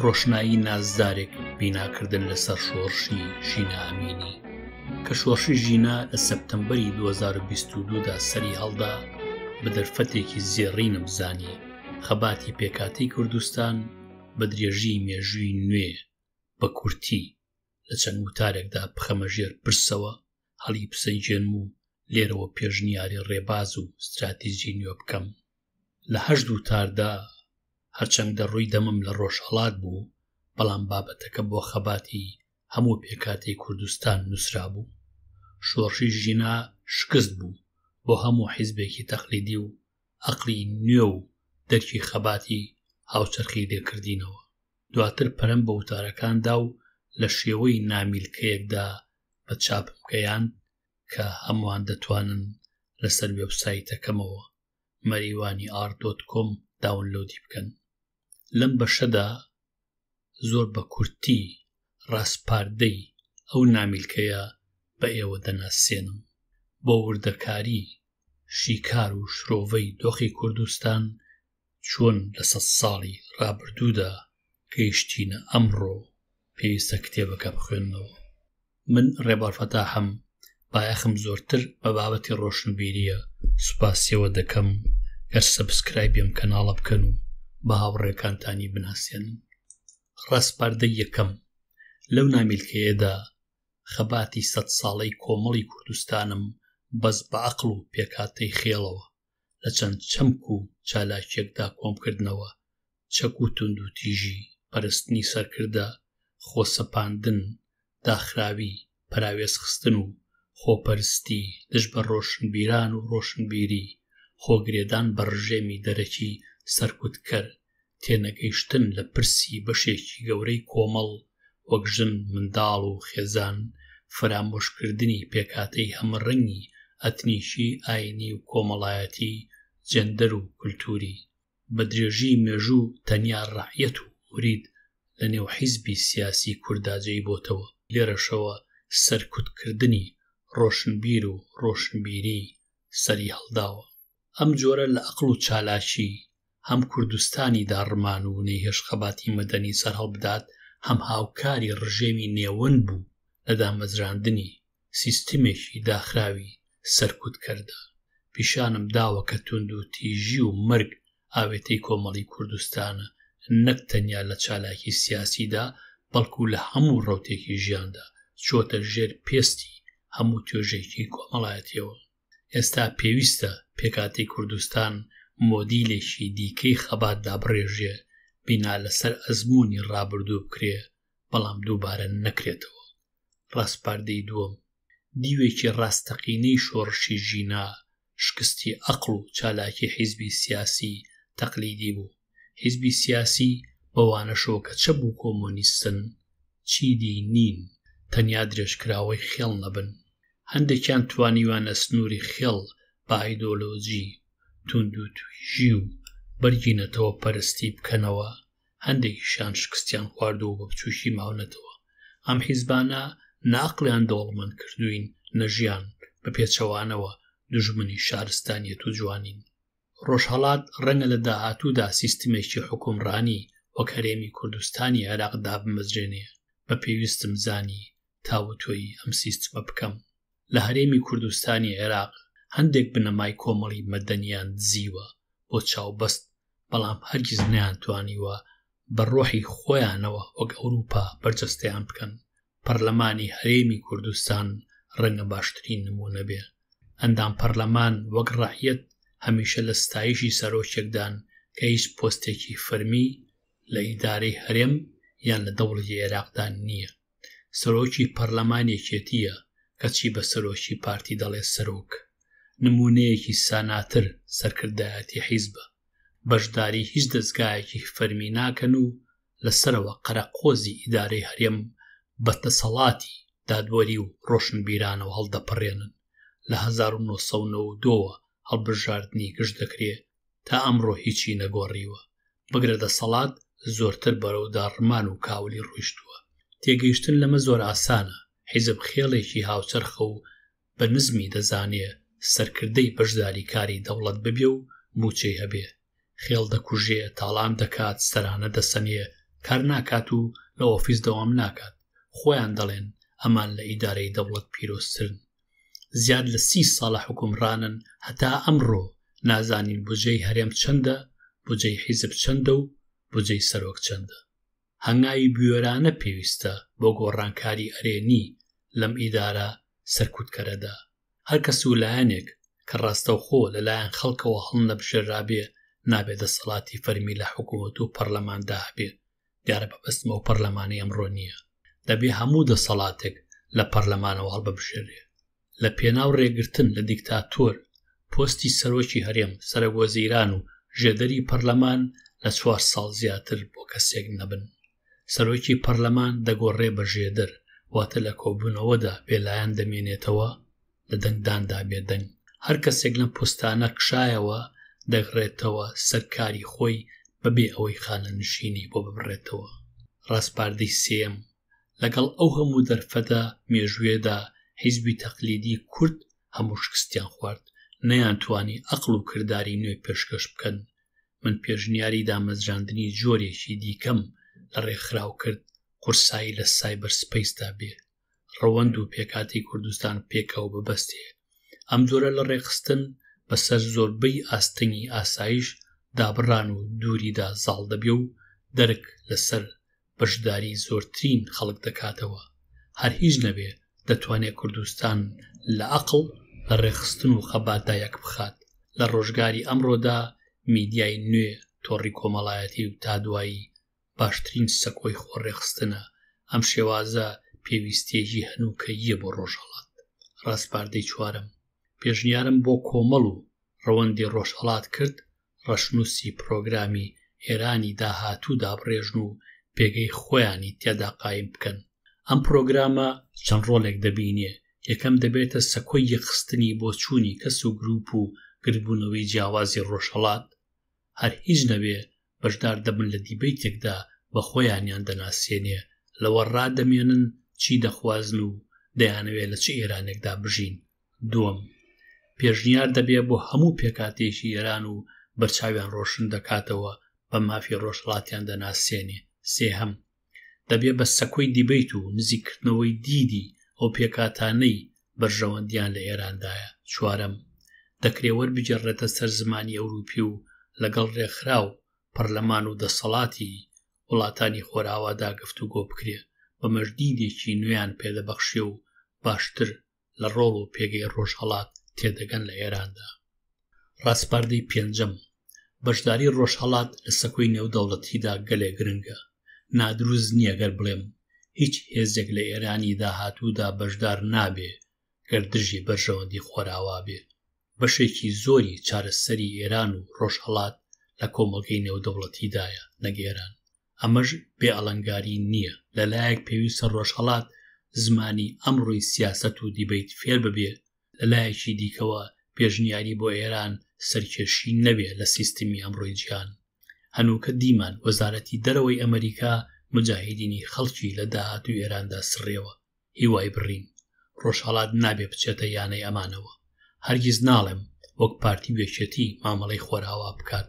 ڕۆشنایی نازدارێک بیناکردن لەسەر شۆڕشی ژینا ئەمینی. کە شۆڕشی ژینا لە سەپتەمبەری 2022 دا سەری هەڵدا، بە دەرفەتێکی زێڕینم زانی خەباتی پێکهاتەی کوردستان بە درێژیی مێژووی نوێ بە کورتی لە چەند وتارێکدا بخەمە ژێر پرسەوە، هەڵیبسەنگێنم و لێرەوە پێشنیاری ڕێباز و ستراتیجی نوێ بکەم. لە هەشت وتاردا هەرچەندە ڕووی دەمم لە ڕۆژهەڵات بوو، بەڵام بابەتەکە بۆ خەباتی هەموو پێکهاتەی کوردستان نووسرابوو. شۆڕشی ژینا شکست بوو بۆ هەموو حیزبێکی تەقلیدی و ئەقڵی نوێ و دەرکی خەباتی هاوچەرخی لێکردینەوە. دواتر پەرەم بە وتارەکان دا و لە شێوەی نامیلکەیەکدا بە چاپم گەیاند کە هەمووان دەتوانن لەسەر وێبسایتەکەمەوە مەریوانی ئاڕ دۆت کۆم داونلۆدی بکەن. لەم بەشەدا زۆر بە کورتی ڕاسپاردەی ئەو نامیلکەیە بە ئێوە دەناسێنم. بۆ وردەکاری شیکار و شرۆڤەی دۆخی کوردستان چۆن لە سەد ساڵی ڕابردوودا گەیشتینە ئەمڕۆ پێویستە کتێبەکە بخوێننەوە. من ڕێبوار فەتاحم، بایەخم زۆرتر بە بابەتی ڕۆشنبیرییە، سوپاسیەوە دەکەم گەر سەبسکرایبی ئەم کەناڵە بکەن و بە هاوڕێکانتانی بناسێنن. ڕاسپاردەی یەکەم، لەو نامیلکەیەدا خەباتی سەدساڵەی کۆمەڵی کوردستانم بەس بە عەقڵ و پێکهاتەی خێڵەوە لە چەند چەمک و چالاکیەکدا کۆمکردنەوە، چەک و توندوتیژی، پەرستنی سەرکردە، خۆسەپاندن، داخراوی، پەراوێزخستن و خۆپەرستی دژ بە ڕۆشنبیران و ڕۆشنبیری، خۆگرێدان بە ڕژێمی دەرەکی سەرکوتکەر، تێنەگەیشتن لە پرسی بەشێکی گەورەی کۆمەڵ وەک ژن، منداڵ و خێزان، فەرامۆشکردنی پێکهاتەی هەمەڕەنگی ئەتنیکی، ئاینی و کۆمەڵایەتی، جێندەر و کولتووری. بە درێژیی مێژوو تەنیا ڕەعیەت و مورید لە نێو حیزبی سیاسی کوردا جێی بۆتەوە، لێرەشەوە سەرکوتکردنی ڕۆشنبیر و ڕۆشنبیری سەری هەڵداوە. ئەم جۆرە لە ئەقڵ و چالاکی هەم کوردستانی داڕمان و نەیهێشت خەباتی مەدەنی سەرهەڵبدات، هەم هاوکاری ڕژێمی نێوەند بوو لە دامەزراندنی سیستمێکی داخراوی سەرکوتکەردا. پیشانم داوە کە توندوتیژی و مەرگ ئاوێتەی کۆمەڵی کوردستانە، نەک تەنیا لە چالاکی سیاسیدا، بەڵکو لە هەموو ڕەوتێکی ژیاندا، چۆتە ژێر پێستی هەموو توێژێکی کۆمەڵایەتیەوە. ئێستا پێویستە پێکهاتەی کوردستان مۆدیلێکی دیکەی خەبات دابڕێژێ، بینا لەسەر ئەزموونی ڕابردوو بکرێ، بەڵام دووبارە نەکرێتەوە. ڕاسپاردەی دووەم، دیوێکی ڕاستەقینەی شۆڕشی ژینا، شکستی ئەقڵ و چالاکی حیزبی سیاسی تەقلیدی بوو. حیزبی سیاسی بەوانەشەوە کە چەپ و کۆمۆنیستن، چیدی نین تەنیا درێژکراوەی خێڵ نەبن. هەندێکیان توانیویانە سنووری خێڵ بە ئایدۆلۆجی، توندوتیژی و بەرگی نەتەوەپەرستی بکەنەوە، هەندێکیشیان شکستیان خواردووە و بە بچووکی ماونەتەوە. ئەم حیزبانە نە ئەقڵیان دەوڵەمەند کردووین نە ژیان، بە پێچەوانەوە دوژمنی شارستانیەت و جوانین. ڕۆژهەڵات ڕەنگە لە داهاتوودا سیستمێکی حوکمڕانی وەک هەرێمی کوردستانی عێراق دابمەزرێنێ، بە پێویستم زانی تاوتوێی ئەم سیستمە بکەم. لە هەرێمی کوردستانی عێراق هەندێک بنەمای کۆمەڵی مەدەنیان دزیوە بۆ چاوبەست، بەڵام هەرگیز نەیانتوانیوە بە ڕۆحی خۆیانەوە وەک ئەوروپا بەرجەستەیان بکەن. پەرلەمانی هەرێمی کوردستان ڕەنگە باشترین نموونە بێ. ئەندام پەرلەمان وەک ڕەعیەت هەمیشە لە ستایشی سەرۆکێکدان کە هیچ پۆستێکی فەرمی لە ئیدارەی هەرێم یان لە دەوڵەتی عێراقدا نییە. سەرۆکی پەرلەمان یەکێتییە کەچی بە سەرۆکی پارتی دەڵێ سەرۆک. نموونەیەکی ساناتر سەرکردایەتی حیزبە. بەشداری هیچ دەزگایەکی فەرمی ناکەن و لە سەرەوە قەرەقۆزی ئیدارەی هەرێم بە دەسەڵاتی دادوەری و ڕۆشنبیرانەوە هەڵدەپەڕێنن. لە 1992 وە هەڵبژاردنی گشت دەکرێ تا ئەمڕۆ هیچی نەگۆڕیوە، بگرە دەسەڵات زۆرتر بەرەو داڕمان و کاولی ڕۆیشتووە. تێگەیشتن لەمە زۆر ئاسانە، حیزب خێڵێکی هاوچەرخە و بە نزمی دەزانێ سەرکردەی بەشداری کاری دەوڵەت ببێ و مووچەی هەبێ. خێڵ دەکوژێ، تاڵان دەکات، سەرانە دەسەنێ، کار ناکات و لە ئۆفیس دەوام ناکات. خۆیان دەڵێن ئەمان لە ئیدارەی دەوڵەت پیرۆزترن. زیاد لە سی ساڵە حوکمڕانن هەتا ئەمڕۆ نازانین بوجەی هەرێم چەندە، بوجەی حیزب چەندە و بوجەی سەرۆک چەندە. هەنگاوی بوێرانە پێویستە بۆ گۆڕانکاری ئەرێنی لەم ئیدارە سەرکوتکەرەدا. هەر کەس و لایەنێک کە ڕاستەوخۆ لە لایەن خەڵکەوە هەڵنەبژێررابێ نابێ دەسەڵاتی فەرمی لە حکوومەت و پەرلەماندا هەبێ. دیارە مەبەستم ئەو پەرلەمانەی ئەمڕۆ نییە. دەبێ هەموو دەسەڵاتێک لە پەرلەمانەوە هەڵببژێرێ. لە پێناو رێگرتن لە دیکتاتۆر، پۆستی سەرۆکی هەرێم، سەرەکوەزیران و ژێدەری پەرلەمان لە چوار ساڵ زیاتر بۆ کەسێک نەبن. سەرۆکی پەرلەمان دەگۆڕێ بە ژێدەر، واتە لە کۆبوونەوەدا بێلایەن دەمێنێتەوە، لە دەنگداندا بێدەنگ. هەر کەسێک لەم پۆستانە کشایەوە، دەگڕێتەوە سەر کاری خۆی بەبێ ئەوەی خانەنشینی بۆ ببڕێتەوە. ڕاسپاردەی سێیەم، لەگەڵ ئەو هەموو دەرفەتە مێژوویەدا حیزبی تەقلیدی کورد هەموو شکستیان خوارد، نەیانتوانی ئەقڵ و کرداری نوێ پێشکەش بکەن. من پێشنیاری دامەزراندنی جۆرێکی دیکەم لە ڕێکخراو کرد قورسایی لە سایبەر سپەیسدا بێ ڕەوەند و پێکهاتەی کوردستان پێکەوە ببەستێ. ئەم جۆرە لە ڕێکخستن بەسەر زۆربەی ئاستەنگی ئاسایش، دابڕان و دووریدا زاڵ دەبێ و دەرک لەسەر بەشداری زۆرترین خەڵک دەکاتەوە. هەر هیچ نەبێ دەتوانێ کوردستان لە ئەقڵ، لە ڕێکخستن و خەباتدا یەکبخات. لە ڕۆژگاری ئەمڕۆدا میدیای نوێ، تۆڕی کۆمەڵایەتی و تا دوایی باشترین سەکۆی خۆڕێکخستنە، ئەم شێوازە پێویستییەکی هەنووکەییە بۆ ڕۆژهەڵات. ڕاسپاردەی چوارەم، پێشنیارم بۆ کۆمەڵ و ڕەوەندی ڕۆژهەڵات کرد ڕەشنووسی پرۆگرامی ئێرانی داهاتوو دابڕێژن و پێگەی خۆیانی تیادا قایم بکەن. ئەم پرۆگرامە چەند ڕۆڵێک دەبینێ، یەکەم دەبێتە سەکۆی یەکخستنی بۆچوونی کەس و گرووپ و گردبوونەوەی جیاوازی ڕۆژهەڵات، هەر هیچ نەبێ بەشدار دەبن لە دیبەیتێکدا بە خۆیانیان دەناسێنێ، لەوە ڕادەمێنن چی دەخوازن و دەیانەوێ لە چ ئێرانێکدا بژین. دووەم، پێشنیار دەبێ بۆ هەموو پێکهاتەیەکی ئێران و بەرچاویان ڕۆشن دەکاتەوە بە مافی ڕۆژهەڵاتیان دەناسێنێ. سێهەم، دەبێ بە سەکۆی دیبەیت و نزیککردنەوەی دیدی ئەو پێکهاتانەی بەرژەوەندییان لە ئێراندایە. چوارەم، دەکرێ وەربگێڕرێتە سەر زمانی ئەوروپی و لەگەڵ ڕێکخراو، پەرلەمان و دەسەڵاتی وڵاتانی خۆرئاوادا گفتوگۆ بکرێ، بەمەش دیدێکی نوێیان پێدەبەخشێ و باشتر لە ڕۆڵ و پێگەی ڕۆژهەڵات تێدەگەن لە ئێراندا. ڕاسپاردەی پێنجەم، بەشداری ڕۆژهەڵات لە سەکۆی نێودەوڵەتیدا گەلێ گرنگە. نادروست نییە گەر بڵێم هیچ هێزێک لە ئێرانی داهاتوودا بەشدار نابێ گەر دژی بەرژەوەندی خۆراوا بێ. بەشێکی زۆری چارەسەری ئێران و ڕۆژهەڵات لە کۆمەڵگەی نێودەوڵەتیدایە نەک ئێران. ئەمەش بێ ئەڵەنگاری نییە. لە لایەک پێویستە ڕۆژهەڵات زمانی ئەمڕۆی سیاسەت و دیبەیت فێر ببێ، لە لایەکی دیکەوە پێشنیاری بۆ ئێران سەرکێشی نەبێ لە سیستمی ئەمڕۆی جیهان. هەنووکە دیمان وەزارەتی دەرەوەی ئەمەریکا موجاهیدینی خەڵکی لە داهاتووی ئێراندا سڕیەوە. هیوای بڕین. ڕۆژهەڵات نابێ بچێتە یانەی ئەمانەوە. هەرگیز ناڵێم وەک پارتی و یەکێتی مامەڵەی خۆرئاوا بکات.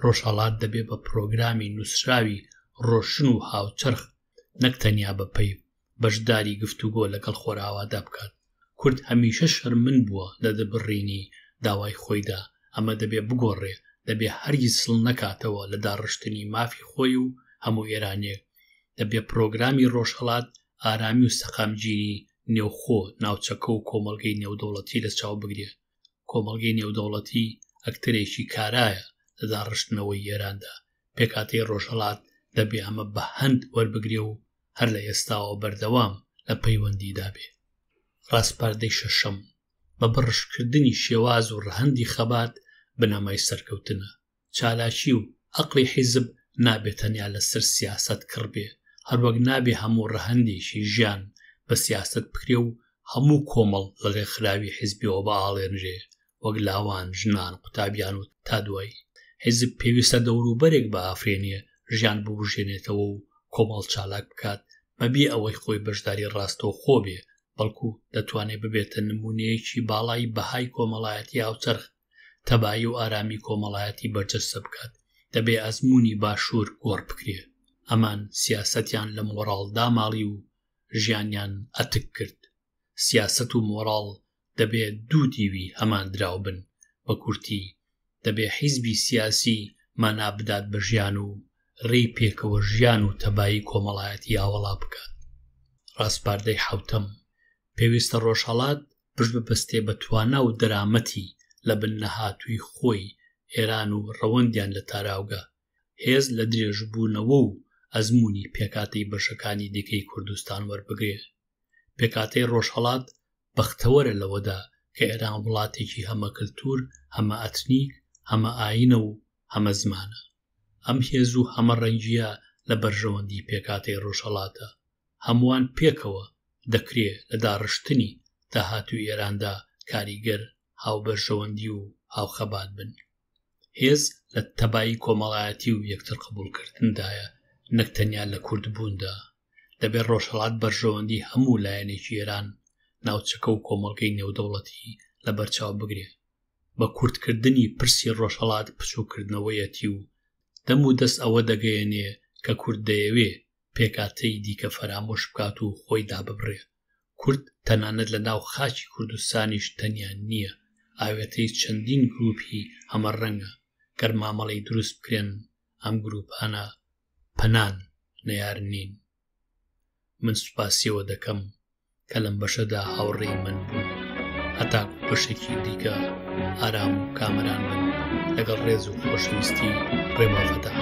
ڕۆژهەڵات دەبێ بە پرۆگرامی نووسراوی ڕۆشن و هاوچەرخ نەک تەنیا بە پەیڤ بەشداری گفتوگۆ لەگەڵ خۆرئاوادا بکات. کورد هەمیشە شەرمن بووە لە دەربڕینی داوای خۆیدا، ئەمە دەبێ بگۆڕێ، دەبێ هەرگیز سڵ نەکاتەوە لە داڕشتنی مافی خۆی و هەموو ئێرانیەک. دەبێ پرۆگرامی ڕۆژهەڵات ئارامی و سەقامگیری نێوخۆ، ناوچەکە و کۆمەڵگەی نێودەوڵەتی لە چاو بگرێ. کۆمەڵگەی نێودەوڵەتی ئەکتەرێکی کارایە لە داڕشتنەوەی ئێراندا. پێکهاتەی ڕۆژهەڵات دەبێ ئەمە بە هەند وەربگرێ و هەر لە ئێستاوە بەردەوام لە پەیوەندیدا بێ. ڕاسپاردەی شەشەم، بە بڕشتکردنی شێواز و ڕەهەندی خەبات بنەمای سەرکەوتنە. چالاکی و ئەقڵی حیزب نابێ تەنیا لە سەر سیاسەت کڕ بێ، هەروەک نابێ هەموو ڕەهەندێکی ژیان بە سیاسەت بکرێ و هەموو کۆمەڵ لە ڕێکخراوی حیزبیەوە بئاڵێنرێ وەک لاوان، ژنان، قوتابیان و تا دوایی. حیزب پێویستە دەوروبەرێک بئافرێنێ ژیان ببوژێنێتەوە و کۆمەڵ چالاک بکات بە بێ ئەوەی خۆی بەشداری ڕاستەوخۆ بێ، بەڵکو دەتوانێ ببێتە نموونەیەکی باڵای بەهای کۆمەڵایەتی هاوچەرخ. تەبایی و ئارامی کۆمەڵایەتی بەرجەستە بکات، دەبێ ئەزموونی باشوور گۆڕ بکرێ. ئەمان سیاسەتیان لە مۆڕاڵ داماڵی و ژیانیان ئەتک کرد. سیاسەت و مۆڕاڵ دەبێ دوو دیوی هەمان دراو بن، بە کورتی دەبێ حیزبی سیاسی مانا بدات بە ژیان و رێی پێکەوە ژیان و تەبایی کۆمەڵایەتی ئاوەڵا بکات. راسپاردەی حەوتەم، پێویستە رۆژهەڵات پشت ببەستێ بە توانا و دەرامەتی لە بن نەهاتووی خۆی ئێران و رەوەندیان لە تاراوگە، هێز لە درێژبوونەوە و ئەزموونی پێکهاتەی بەشەکانی دیکەی کوردستان وەربگرێ. پێکهاتەی ڕۆژهەڵات بەختەوەرە لەوەدا کە ئێران وڵاتێکی هەمە کلتور، هەمە ئەتنیک، هەمە ئایینە و هەمە زمانە. ئەم هێز و هەمە ڕەنگییە لە بەرژەوەندی پێکهاتەی ڕۆژهەڵاتە. هەمووان پێکەوە دەکرێ لە داڕشتنی داهاتووی ئێراندا کاریگەر، هاوبەرژەوەندی و هاوخەبات بن. هێز لە تەبایی کۆمەڵایەتی و یەکتر قبوڵکردندایە نەک تەنیا لە کوردبووندا. دەبێت ڕۆژهەڵات بەرژەوەندی هەموو لایەنێکی ئێران، ناوچەکە و کۆمەڵگەی نێودەوڵەتی لەبەرچاو بگرێ. بە کوردکردنی پرسی ڕۆژهەڵات بچووککردنەوەیەتی و دەم و دەست ئەوە دەگەیەنێ کە کورد دەیەوێ پێکهاتەی دیکە فەرامۆش بکات و خۆی داببڕێ. کورد تەنانەت لە ناو خاکی کوردستانیش تەنیا نییە، ئاوێتەی چەندین گرووپی هەمەڕەنگە، گەر مامەڵەی دروست بکرێن ئەم گرووپانە پەنان نەیار نین. من سوپاسیەوە دەکەم کە لەم بەشەدا هاوڕێی من بوون. هەتاکو بەشێکی دیکە ئارام و کامەران بن لەگەڵ ڕێز و خۆشەویستی ڕێباڤەدا.